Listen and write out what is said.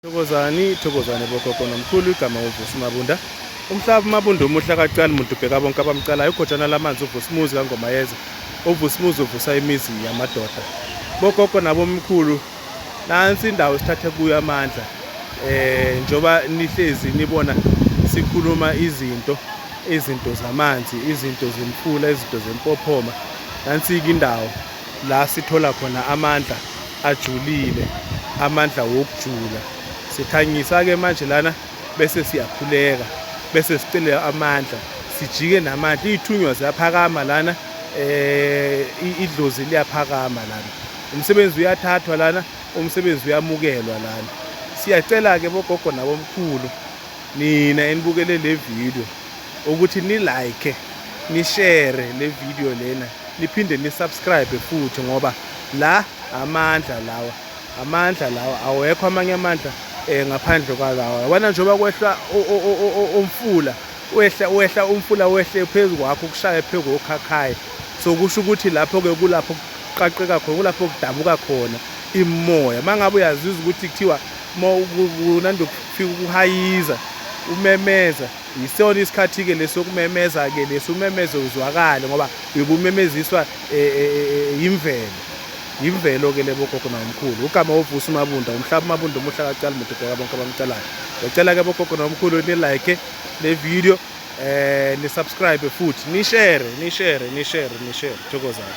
Thokozani, thokozani bogogo nomkhulu, igama uVusi Mabunda. Umhlaba uMabunda umuhle akaqali muntu ubheka bonke abamcalayo. Ugojana lamanzi uVusimuzi kaNgomayeza. UVusimuzi uvusa imizi yamadoda. Bogogo nabomkhulu, nansi indawo esithathe kuyo amandla. Njoba nihlezi nibona sikhuluma izinto, izinto zamanzi, izinto zemfula, izinto zempophoma. Nansi-ke indawo la sithola khona amandla ajulile, amandla wokujula. Sikhanyisa-ke manje lana bese siyakhuleka, bese sicele amandla, sijike namandla. Iy'thunywa ziyaphakama lana, idlozi liyaphakama lana, umsebenzi uyathathwa lana, umsebenzi uyamukelwa lana. Siyacela-ke bogogo nabomkhulu, nina enibukele le video, ukuthi ni-like, ni-share le video lena, niphinde ni-subscribe futhi, ngoba la amandla lawa, amandla lawa awekho amanye amandla ngaphandle kwalawa. Yabona njengoba kwehla umfula, wehla wehla umfula, wehle phezu kwakho, kushaya phezu kokhakhayi, so kusho ukuthi lapho-ke kulapho kuqaqeka khona, kulapho kudabuka khona imoya. Uma ngabe uyazizwa ukuthi kuthiwa kunande kufika ukuhayiza, umemeza, yisona isikhathi-ke lesokumemeza-ke lesi, umemeze uzwakale, ngoba uyobumemeziswa yimvelo. Yimvelo-ke le bogogo nomkhulu. Ugama woVusi uMabunda, umhlaba uMabunda umuhle akaqali muntu ubheka bonke abamcalayo. Ngiyacela-ke bogogo nomkhulu ni-like le video, ni-subscribe futhi, ni-share, ni-share, ni-share, ni-share. Thokozani.